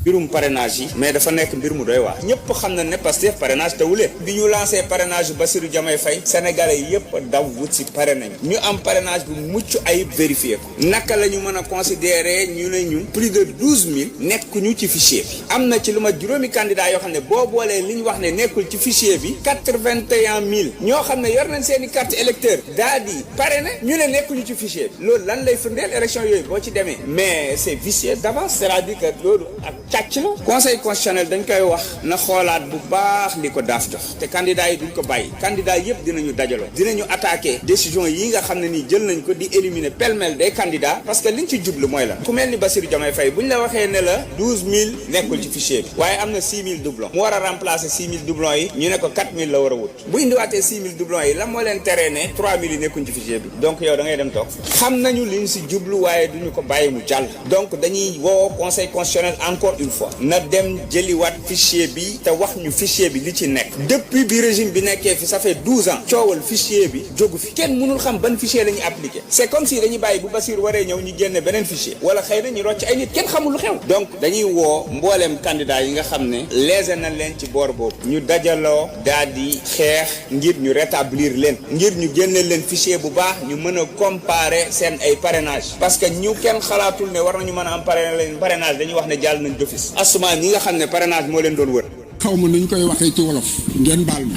mbirum parrainage yi mais dafa nekk mbir mu doy waar ñëpp xam na ne Pastef parrainage tawulee bi ñu lancé parrainage bu Bassirou Diomaye Faye sénégalais yëpp daw wut si parrainage ñu am parrainage bu mucc ayib vérifié ko naka la ñu mën a considérer ñu ne ñu plus de 12000 nekkuñu ci fichier bi am na ci lu ma juróomi candidat yoo xam ne boo boolee li ñu wax ne nekkul ci fichier bi 81000 ñoo xam ne yor nañ seen i carte électeur daa di parrainé ñu ne nekkuñu ci fichier bi loolu lan lay firndeel élection yooyu boo ci demee mais c'est vicieux d'avance c'est-à-dire que loolu ak càcc la conseil constitutionnel dañ koy wax na xoolaat bu baax li ko daaf jox te candidat yi duñ ko bàyyi candidat yëpp dinañu dajaloo dinañu attaquer décision yi nga xam ne nii jël nañ ko di éliminer pêle-mêle des candidats parce que liñ ci jublu mooy la ku mel ni Bassirou Diomaye Faye buñ la waxee ne la 12000 nekkul ci fichier bi waaye am na 6000 doublons mu war a remplacer 6000 doublons yi ñu ne ko 4000 la war a wut bu indiwaatee 6000 doublons yi lan moo leen teree ne 3000 yi nekkuñ ci fichier bi donc yow da ngay dem toog xam nañu liñ si jublu waaye duñu ko bàyyi mu jàll donc dañuy woo conseil constitutionnel encore une fois na dem jëliwaat fichier bi te wax ñu fichier bi li ci nekk depuis bi régime bi nekkee fi ça fait 12 ans coowal fichier bi jógu fi kenn mënul xam ban fichier la ñuy appliqué c'est comme si dañuy bàyyi bu Bassirou waree ñëw ñu génne beneen fichier wala xëy na ñu rocc ay nit kenn xamul lu xew donc dañuy woo mbooleem candidat yi nga xam ne léser nañ leen ci boor boobu ñu dajaloo daal di xeex ngir ñu rétablir leen ngir ñu génne leen fichier bu baax ñu mën a comparer seen ay parrainage parce que ñu kenn xalaatul ne war nañu mën a am parrainage dañuy wax ne jàll nañ d'office asuma ñi nga xam ne parrainage moo leen doon wër xaw ma nuñ koy waxee ci wolof ngeen baal ma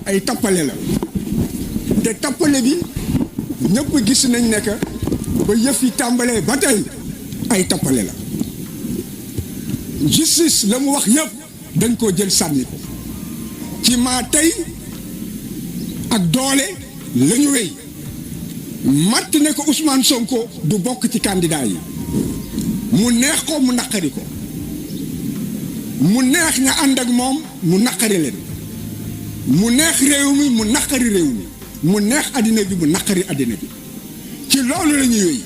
ay tappale la te tappale bi ñëpp gis nañ ne que ba yëf yi tàmbalee ba tey ay tappale la justice la mu wax yëpp dañ koo jël sànni ko ci maa tey ak doole la ñu wéy matt ne ko Ousmane Sonko du bokk ci candidat yi mu neex ko mu naqari ko mu neex ña ànd ak moom mu naqari leen mu neex réew mi mu naqari réew mi mu neex àddina bi mu naqari àddina bi ci loolu la ñuy wéy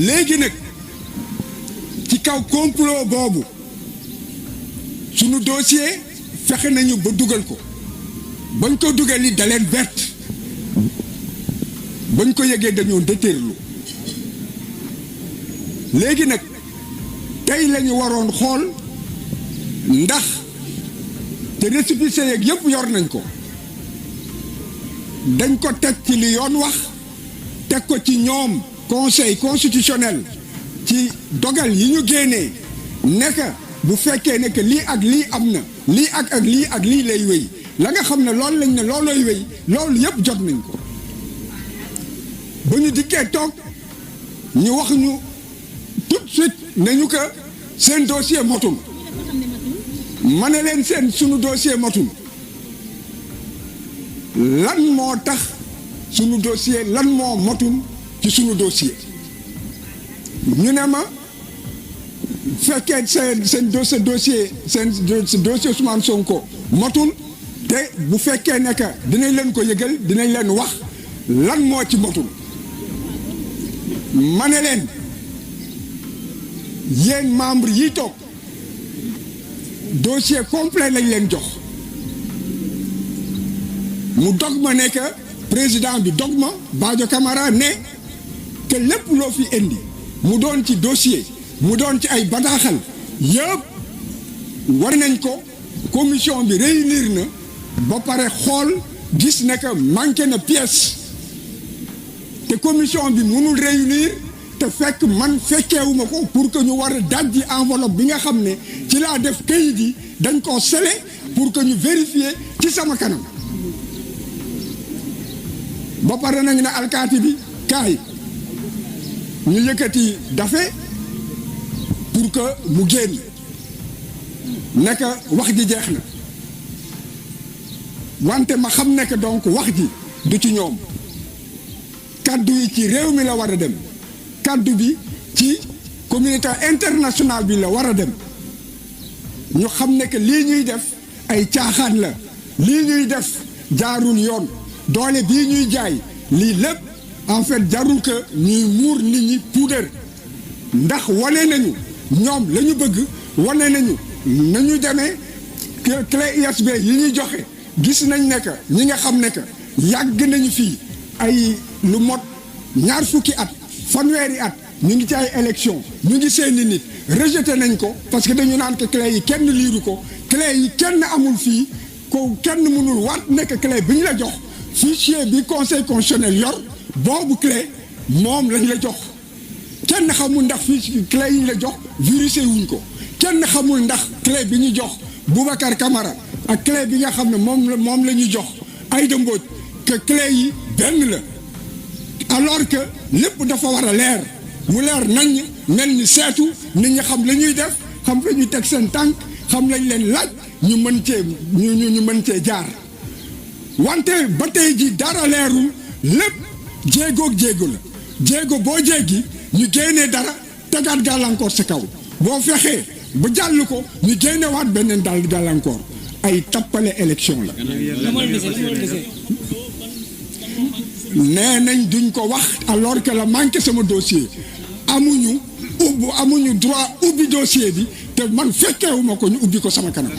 léegi nag ci kaw complot boobu sunu dossier fexe nañu ba dugal ko bañ ko dugal li da leen bett bañ ko yëgee dañoo déterlu léegi nag tey la ñu waroon xool ndax te récépissé yeeg yëpp yor nañ ko dañ ko teg ci li yoon wax teg ko ci ñoom conseil constitutionnel ci dogal yi ñu génnee nekk bu fekkee ne que lii ak lii am na lii ak lii ak lii lay wéy la nga xam ne loolu lañ ne loolooy wéy loolu yëpp jot nañ ko ba ñu dikkee toog ñu wax ñu tout de suite nañu que seen dossier motul ma ne leen sunu dossier motul lan moo tax sunu dossier lan moo motul ci sunu dossier ñu ne ma fekkee seen dossier Ousmane Sonko motul te bu fekkee ne que dinañ leen ko yëgal dinañ leen wax lan moo ci motul ma ne leen yéen membre yi toog dossier complet lañ leen jox mu dog ma ne que président bi dog ma Badio Camara ne que lépp loo fi indi mu doon ci dossier mu doon ci ay bataaxal yëpp war nañ ko commission bi réunir na ba pare xool gis ne que manqué na pièce te commission bi mënul réunir te fekk man fekkeewuma ko pour que ñu war a dajji enveloppe bi nga xam ne ci laa def kayit yi dañ koo scellé pour que ñu vérifier ci sama kanam ba pare nañ ne alkaati bi kaay ñu yëkkati dafe pour que mu génn nekk wax ji jeex na wante ma xam ne que donc wax ji du ci ñoom kaddu yi ci réew mi la war a dem kaddu bi ci communauté internationale bi la war a dem ñu xam ne que lii ñuy def ay caaxaan la lii ñuy def jaarul yoon doole bii ñuy jaay lii lépp en fait jarul que ñuy muur nit ñi puudar ndax wane nañu ñoom la ñu bëgg wane nañu nañu demee clé USB yi ñuy joxe gis nañ ne que ñi nga xam ne que yàgg nañu fii ay lu mot ñaar fukki at fanweeri at ñu ngi ci ay élection ñu ngi seeni nit rejeté nañ ko parce que dañu naan que clé yi kenn liiru ko clé yi kenn amul fii ko kenn mënul waat nekk clé bi ñu la jox fichier bi conseil constitutionnel yor boobu clé moom lañ la jox kenn xamul ndax fii clé yi ñu la jox virusé wuñ ko kenn xamul ndax clé bi ñu jox Boubacar Camara ak clé bi nga xam ne moom la ñuy jox Aïda Mbodj que clé yi benn la alors que lépp dafa war a leer mu leer nañ mel ni seetu nit ñi xam la ñuy def xam la ñuy teg seen tànk xam lañ leen laaj ñu mën cee ñu mën cee jaar wante ba tey ji dara leerul lépp jéegoog jéego la jéego boo jéggi ñu génnee dara tegaat gàllankoor sa kaw boo fexee bu jàll ko ñu génnewaat beneen daal gàllankoor ay tappale élection la nee nañ duñ ko wax alors que la manqué sama dossier amuñu droit ubbi dossier bi te man fekkewuma ko ñu ubbi ko sama kanam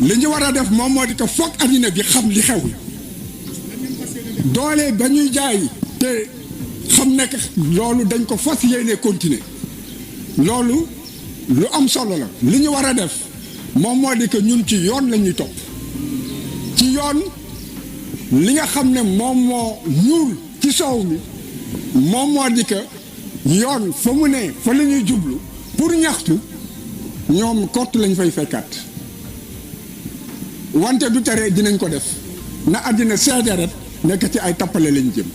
li ñu war a def moom moo di ko foog addina bi xam li xew doole ba ñuy jaay te xam nekk loolu dañ ko fas yéene continuer loolu lu am solo la li ñu war a def moom moo di que ñun ci yoon la ñuy topp ci yoon li nga xam ne moom moo ñuul ci soow mi moom moo di que yoon fa mu ne fa la ñuy jublu pour ñaxtu ñoom kott lañ fay fekkaat wante du tere dinañ ko def na àddina seede rek nekk ci ay tappale lañ jëm